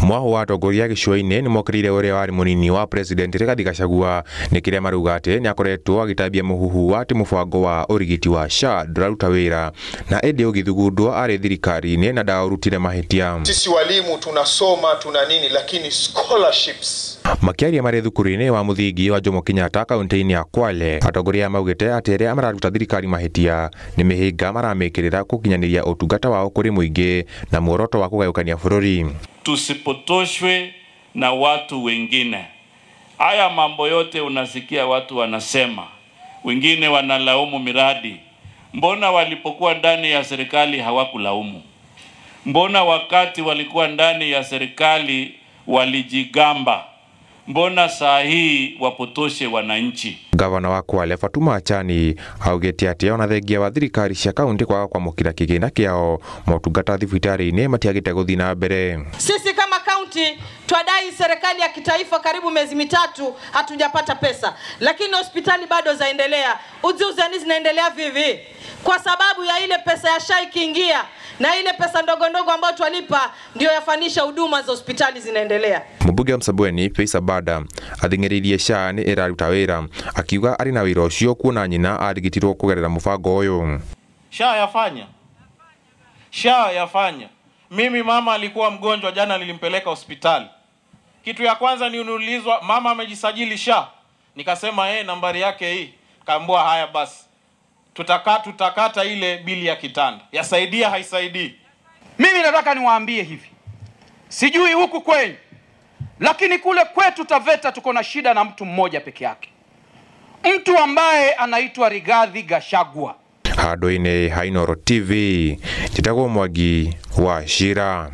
Mwaho wa atongoria gĩcũa-inĩ nĩmokĩrĩire ũrĩa warĩ mũnini wa president Rigathi Gachagua nĩ kĩrĩa marauga atĩ nĩakoretwo agĩtambia mũhuhu wa atĩ mũbango wa ũrigiti wa SHA ndũraruta wĩra na ĩndĩ ũgĩthugundwo arĩ thirikari-inĩ na ndaũrutire mahĩtia. Sisi walimu tunasoma tuna nini, lakini scholarships. Makĩaria marĩ thukuru-inĩ wa mũthingi wa Jomo Kenyatta kaunti-inĩ ya Kwale, atongoria maugĩte atĩ arĩa mararuta thirikari mahĩtia nĩ mĩhĩnga maramĩkĩrĩra gũkinyanĩria ũtungata wao kũrĩ mũingĩ na muoroto wa kũgayũkania bũrũri. Tusipotoshwe na watu wengine. Haya mambo yote unasikia watu wanasema, wengine wanalaumu miradi. Mbona walipokuwa ndani ya serikali hawakulaumu? Mbona wakati walikuwa ndani ya serikali walijigamba? Mbona saa hii wapotoshe wananchi? Gavana wa Kwale Fatuma Achani augĩte atĩ ona thengia wa thirikari cia kaunti kwaga kwamũkĩra kĩgĩna kĩao motungata thibitarĩ-inĩ matiagĩte gũthiĩ na mbere. Sisi kama kaunti twadai serikali ya kitaifa karibu miezi mitatu hatujapata pesa, lakini hospitali bado zaendelea, uziuzani zinaendelea vivi kwa sababu ya ile pesa ya SHA ikiingia na ile pesa ndogo ndogo ambayo twalipa ndio yafanisha huduma za hospitali zinaendelea. Mbunge wa Msambweni Faisal Bada athing'ĩrĩirie SHA nĩ ĩraruta wĩra, akiuga arĩ na wĩra ũcio kuona nyina arigitirwo kũgerera mũbango ũyũ. SHA yafanya, SHA yafanya. Mimi mama alikuwa mgonjwa jana, nilimpeleka hospitali. Kitu ya kwanza niulizwa, mama amejisajili SHA? Nikasema nambari yake hii. Kaambiwa haya basi, tutakata ile bili ya kitanda. Yasaidia haisaidii? Mimi nataka niwaambie hivi, sijui huku kwenu, lakini kule kwetu Taveta tuko na shida na mtu mmoja peke yake, mtu ambaye anaitwa Rigathi Gachagua. Handũ-inĩ ha Inooro TV, njĩtagwo Mwangi wa Shira.